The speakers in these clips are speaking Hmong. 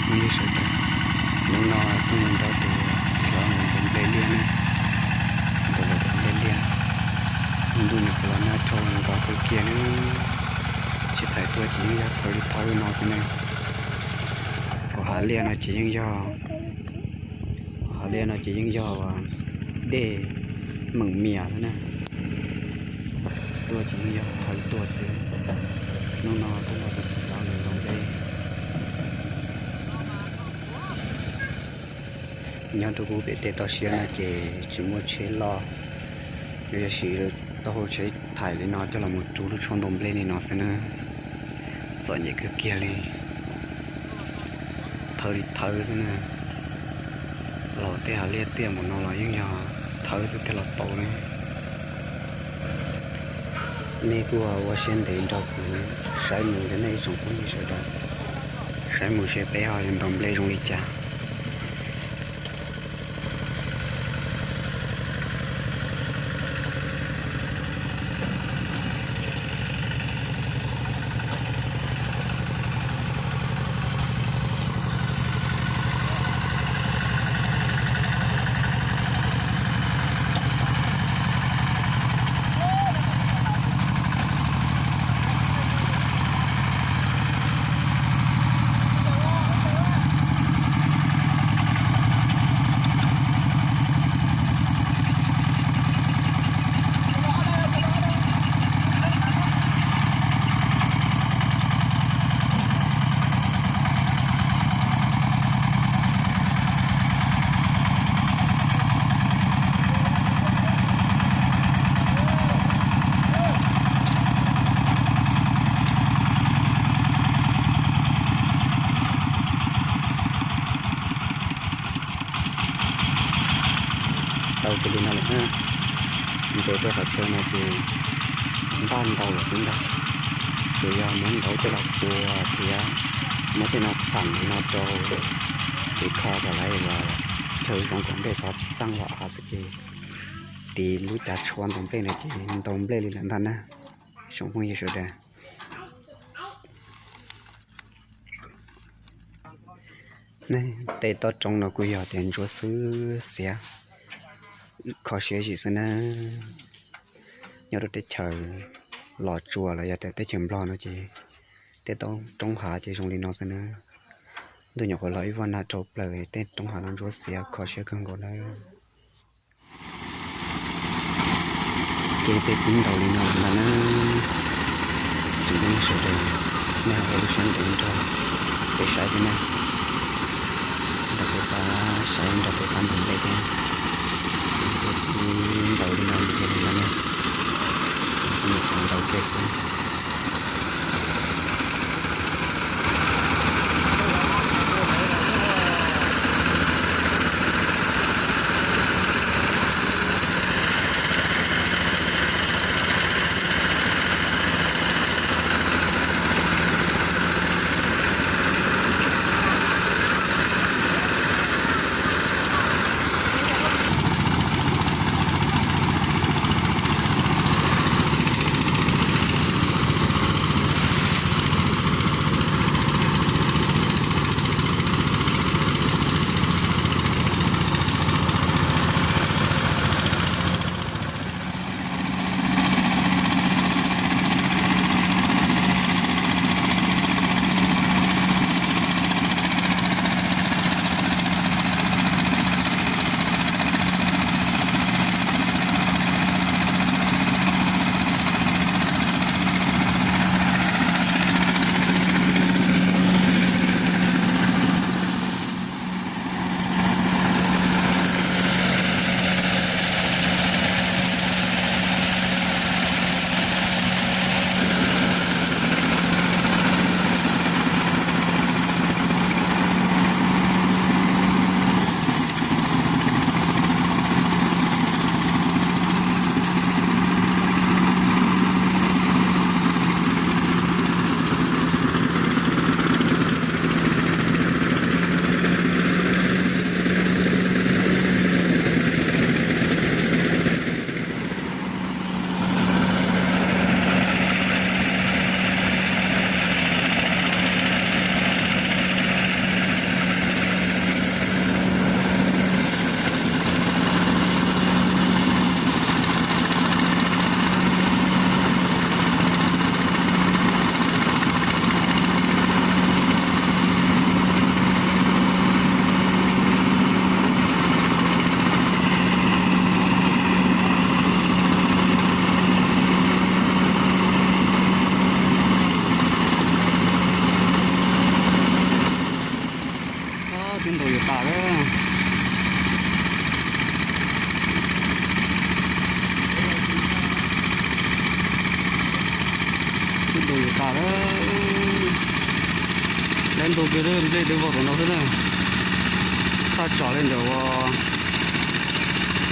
Phooj ywg sawv daws, hnub no tuaj mus nrog tus txiv hlob nkawd ntaus nplej liaj na, nkawd los ntaus nplej liaj. Ntuj nyuam qhuav los nag rau nkawd kawg kiag na. Sib thaim tuaj ces yeej yog thawv li thawv no xwb na. Hauv hav liaj no ces yeej yog, hauv hav liaj no ces yeej yog dej meem mias xwb na. Tuaj ces yeej yog thawv tuaj xwb. Hnub no tuaj nrog tus txiv hlob nkawd ntaus nplej. Nyob rau kuv pem tej toj siab no ces tsis muaj tsheb loj, yuav yog siv taub hau tsheb thaim li no coj los mus rub lub tshuab ntaus nplej li no xwb na. Txom nyem kawg kiag li, thawv li thawv xwb na. Los tej hav liaj tiaj npaum no los yeej yog thawv xwb thiaj los tau ne. Nej kuj ua siab ntev nrog kuv saib mus ntawm nej ib tsoom phooj ywg sawv daws, saib mus seb peb ho yuav ntaus nplej zoo li cas. Tau kiag li no lawm na. Nce rau qhov chaw no ces npaj ntau lawm xwb ntag. Tsuas yog muab ntaub coj los pua thiab muab tej no txham li no rau kev kho kom lawv ua chaw zoo kom nplej xov txeej los av xwb ces tiv lub cav tshuab ntaus nplej no ces ntaus nplej li lawm ntag na, tsoom phooj ywg sawv daws. Tej toj roob no kuj yog tias ntsuab xwb xiav, kho siab zim xwb na. Nyob rau teb chaws Los Tsuas los yog tias teb chaws Nplog no ces tej roob hav ces zoo li no xwb na. Ntuj nyuam qhuav los ib vaj nag rau plaws tej roob hav no ntsuab xiav kho siab kawg nkaus na. Ces peb pib ntaus li no lawm ntag na. Tsoom phooj ywg sawv daws, nej ho ua lub siab ntev nrog peb saib thiab na. Nrog peb pab saib nrog peb pab ntaus nplej thiab. Peb pib ntaus li no mus li no na. Ntaus kiag xwb. Ntu kiag nplej twb vau tom no xwb na. Thaj tsam li ntawm uas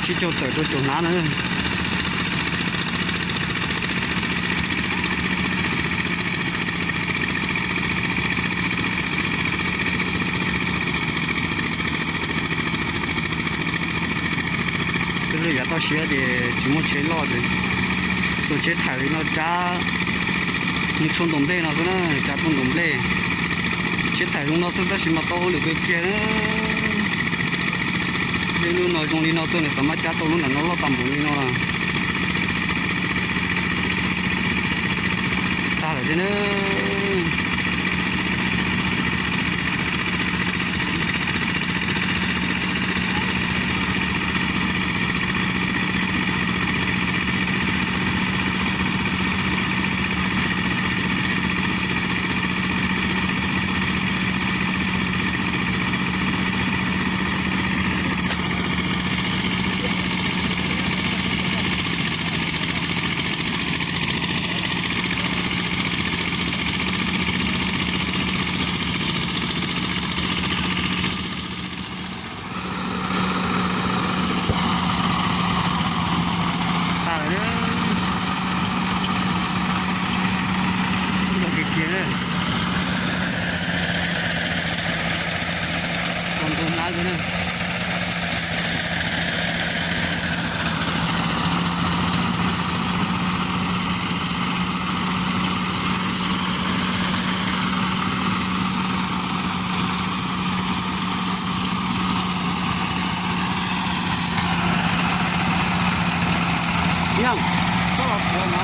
tsib caug tawm rau caum hnab na. Peb lub yav toj siab ces tsis muaj tsheb loj ces xuas tsheb thais li no cab mus tshuaj ntaus nplej no xwb na, cab tshuaj ntaus nplej. Tsheb thais zoo no xwb tab sis mas tau hauj lwm kawg kiag na. Tej lub no zoo li no xwb nws xav mas cab tau lub nram no loj tag npaum li no na. Tag lawm thiab na. Tag lawm, loj kiag kiag na. Ua ntug hnab xwb na. Nyob, koj los puav no.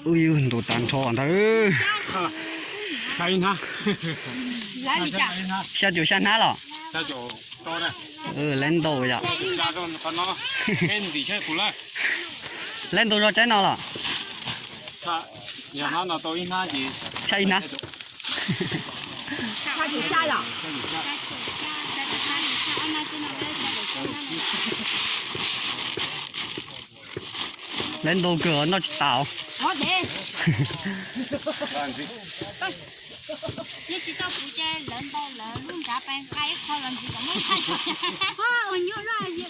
Ub, yus ntus tag nrho ntawd. Xya caum xya hnab los? Lawv ntau yom. Lawv ntau zog tsaib no los? Tshaj ib hnab. Lawv ntau kawg noj tsis tas. Yeej tsis tau puv ces lawv ntau lawv lub nrad pes nqa ib qho los ntxiv kom muab nqa. Ua nyuaj luaj li.